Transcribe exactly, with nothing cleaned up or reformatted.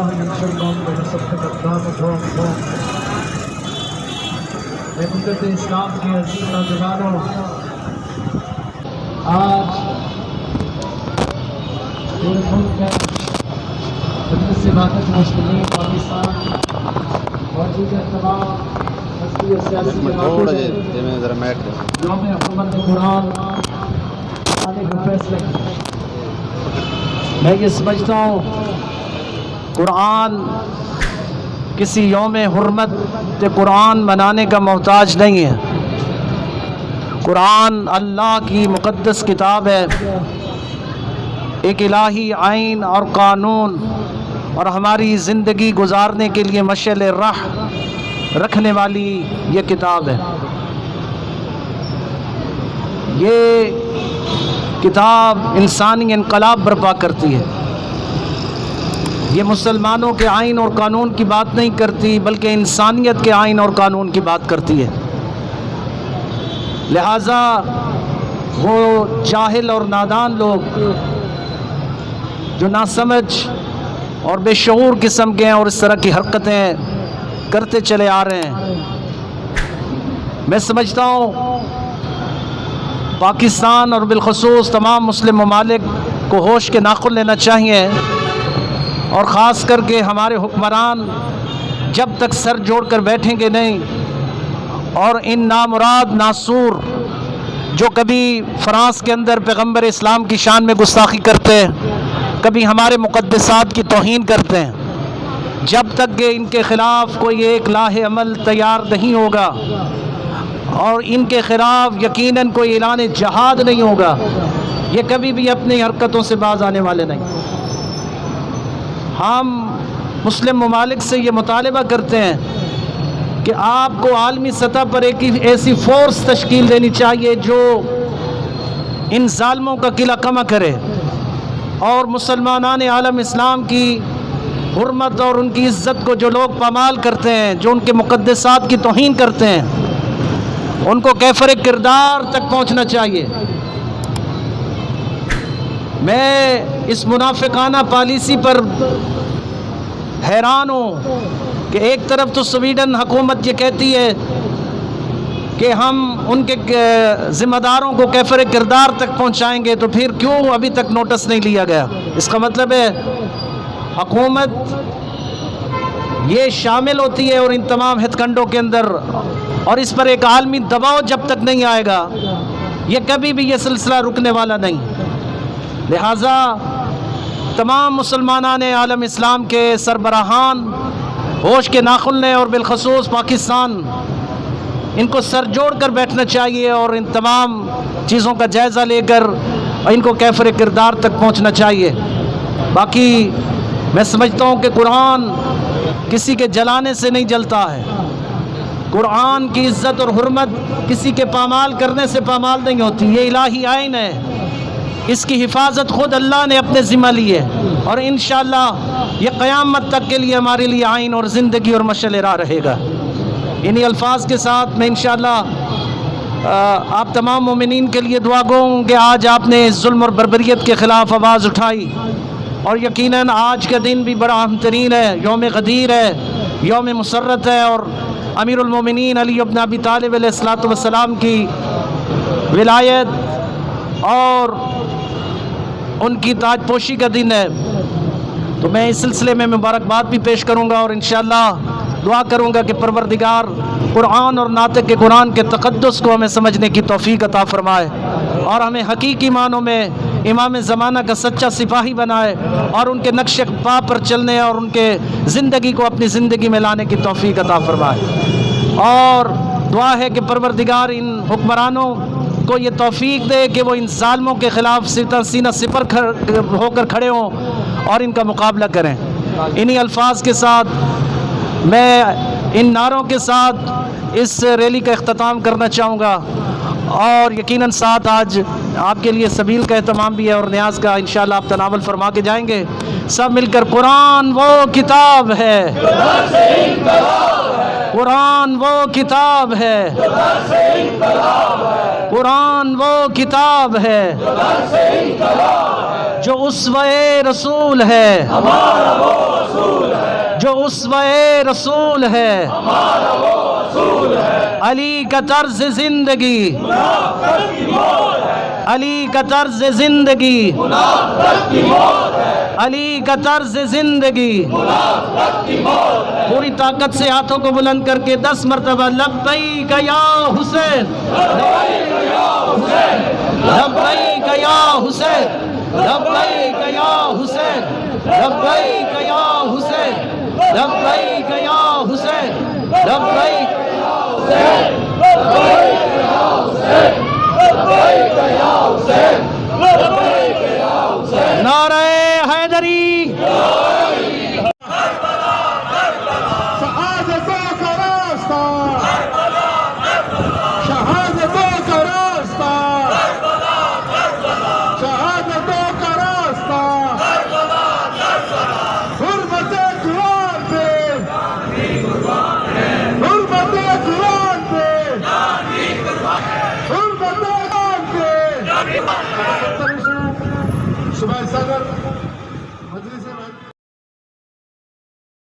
منشور قوم کے سب سے بدنام قوم۔ اے ملت اسلام کے عزیز نوجوانوں، آج پورے ملک میں مجلس وحدت مسلمین پاکستان اور دیگر تمام مذہبی اور سیاسی جماعتوں نے یوم حرمت قرآن منانے کا فیصلہ کیا۔ میں یہ سمجھتا ہوں، قرآن کسی یوم حرمت تے قرآن منانے کا محتاج نہیں ہے۔ قرآن اللہ کی مقدس کتاب ہے، ایک الہی آئین اور قانون اور ہماری زندگی گزارنے کے لیے مشعل راہ رکھنے والی یہ کتاب ہے۔ یہ کتاب انسانی انقلاب برپا کرتی ہے۔ یہ مسلمانوں کے آئین اور قانون کی بات نہیں کرتی، بلکہ انسانیت کے آئین اور قانون کی بات کرتی ہے۔ لہذا وہ جاہل اور نادان لوگ جو ناسمجھ اور بے شعور قسم کے ہیں اور اس طرح کی حرکتیں کرتے چلے آ رہے ہیں، میں سمجھتا ہوں پاکستان اور بالخصوص تمام مسلم ممالک کو ہوش کے ناخن لینا چاہیے، اور خاص کر کے ہمارے حکمران جب تک سر جوڑ کر بیٹھیں گے نہیں اور ان نامراد ناسور جو کبھی فرانس کے اندر پیغمبر اسلام کی شان میں گستاخی کرتے ہیں، کبھی ہمارے مقدسات کی توہین کرتے ہیں، جب تک کہ ان کے خلاف کوئی ایک لائحہ عمل تیار نہیں ہوگا اور ان کے خلاف یقیناً کوئی اعلان جہاد نہیں ہوگا، یہ کبھی بھی اپنی حرکتوں سے باز آنے والے نہیں۔ ہم مسلم ممالک سے یہ مطالبہ کرتے ہیں کہ آپ کو عالمی سطح پر ایک ایسی فورس تشکیل دینی چاہیے جو ان ظالموں کا قلعہ کما کرے اور مسلمانان عالم اسلام کی حرمت اور ان کی عزت کو جو لوگ پامال کرتے ہیں، جو ان کے مقدسات کی توہین کرتے ہیں، ان کو کیفر کردار تک پہنچنا چاہیے۔ میں اس منافقانہ پالیسی پر حیران ہوں کہ ایک طرف تو سویڈن حکومت یہ کہتی ہے کہ ہم ان کے ذمہ داروں کو کیفر کردار تک پہنچائیں گے، تو پھر کیوں ابھی تک نوٹس نہیں لیا گیا؟ اس کا مطلب ہے حکومت یہ شامل ہوتی ہے اور ان تمام ہتھ کنڈوں کے اندر، اور اس پر ایک عالمی دباؤ جب تک نہیں آئے گا، یہ کبھی بھی یہ سلسلہ رکنے والا نہیں۔ لہذا تمام مسلمانان عالم اسلام کے سربراہان ہوش کے ناخن لیں، اور بالخصوص پاکستان، ان کو سر جوڑ کر بیٹھنا چاہیے اور ان تمام چیزوں کا جائزہ لے کر ان کو کیفر کردار تک پہنچنا چاہیے۔ باقی میں سمجھتا ہوں کہ قرآن کسی کے جلانے سے نہیں جلتا ہے، قرآن کی عزت اور حرمت کسی کے پامال کرنے سے پامال نہیں ہوتی، یہ الہی آئین ہے، اس کی حفاظت خود اللہ نے اپنے ذمہ لی ہے، اور انشاءاللہ یہ قیامت تک کے لیے ہمارے لیے آئین اور زندگی اور مشعل راہ رہے گا۔ انہی الفاظ کے ساتھ میں انشاءاللہ، آ، آپ تمام مومنین کے لیے دعا گو ہوں کہ آج آپ نے ظلم اور بربریت کے خلاف آواز اٹھائی، اور یقیناً آج کا دن بھی بڑا اہم ترین ہے، یوم غدیر ہے، یوم مسرت ہے، اور امیر المومنین علی ابن ابی طالب علیہ الصلوۃ والسلام کی ولایت اور ان کی تاج پوشی کا دن ہے۔ تو میں اس سلسلے میں مبارکباد بھی پیش کروں گا اور انشاءاللہ دعا کروں گا کہ پروردگار قرآن اور ناطق قرآن کے تقدس کو ہمیں سمجھنے کی توفیق عطا فرمائے اور ہمیں حقیقی معنوں میں امام زمانہ کا سچا سپاہی بنائے اور ان کے نقش پا پر چلنے اور ان کے زندگی کو اپنی زندگی میں لانے کی توفیق عطا فرمائے۔ اور دعا ہے کہ پروردگار ان حکمرانوں کو یہ توفیق دے کہ وہ ان ظالموں کے خلاف سینا سپر ہو کر کھڑے ہوں اور ان کا مقابلہ کریں۔ انہی الفاظ کے ساتھ میں ان نعروں کے ساتھ اس ریلی کا اختتام کرنا چاہوں گا۔ اور یقیناً ساتھ آج آپ کے لیے سبیل کا اہتمام بھی ہے اور نیاز کا انشاءاللہ آپ تناول فرما کے جائیں گے۔ سب مل کر، قرآن وہ کتاب ہے، قرآن وہ کتاب ہے، قرآن وہ کتاب ہے، جو اسوہ رسول ہے، جو اسوہ رسول ہے۔ علی کا طرز زندگی، علی کا طرز زندگی، علی کا طرز زندگی۔ پوری طاقت سے ہاتھوں کو بلند کر کے دس مرتبہ، لبیک یا حسین، لبیک یا حسین، لبیک یا حسین، لبیک یا حسین، لبیک یا حسین، لبیک یا حسین، لبیک۔